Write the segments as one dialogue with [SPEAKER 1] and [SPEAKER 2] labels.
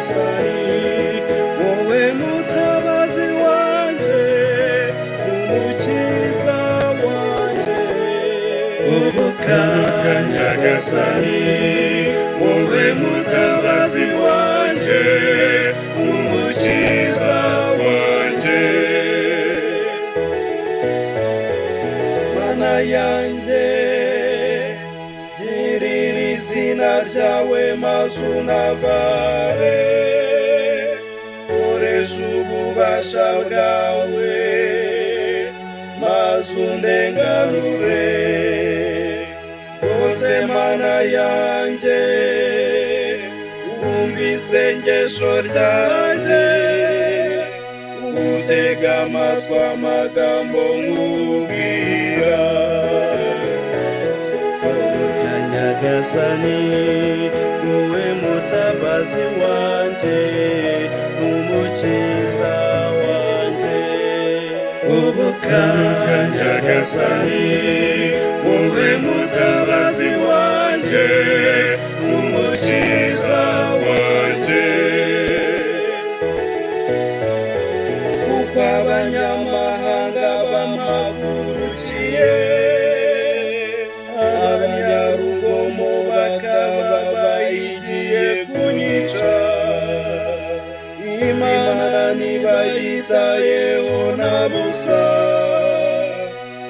[SPEAKER 1] Nyagasani, wowe mutabazi wanjye n'umukiza wanjye. Goboka Nyagasani, wowe mutabazi wanjye n'umukiza wanjye. Mana yanjye, girira izina ryawe maze untabare, koresha ububasha bwawe maze undenganure. Rwose Mana yanjye, wumva isengesho ryanjye, utega amatwi amagambo nkubwira. Goboka Nyagasani, wowe mutabazi wanjye n'umukiza wanjye. Goboka Nyagasani, wowe mutabazi wanjye n'umukiza wanjye. Kuko abanyamahanga bampagurukiye, abanyarugomo bakaba bahigiye kunyica. Imana ntibayitayeho na busa,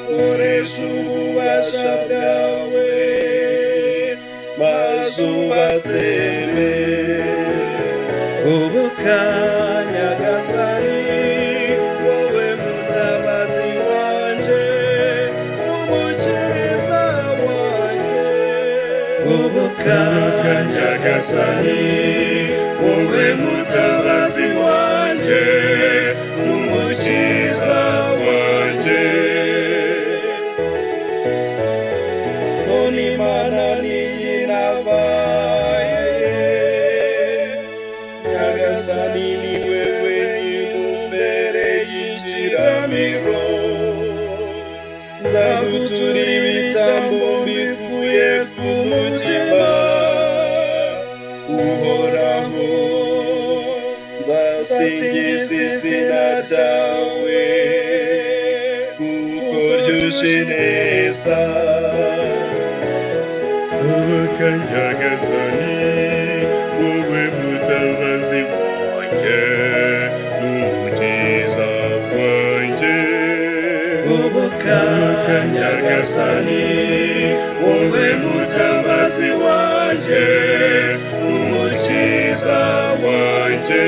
[SPEAKER 1] koresha ububasha bwawe maze ubatsembe. Goboka Nyagasani, wowe mutabazi wanjye n'umukiza wanjye. Goboka Nyagasani, wowe mutabazi wanjye n'umukiza wanjye. None Imana niyinabaye, Nyagasani ni wewe imbere y'ikiramiro. Ndagutura ibitambo mbikuye ku mutima, Uhoraho, nzasingiza izina ryawe kuko ryuje ineza.
[SPEAKER 2] Goboka Nyagasani, wowe mutabazi wanjye n'umukiza wanjye.
[SPEAKER 1] Goboka Nyagasani, wowe mutabazi wanjye n'umukiza wanjye.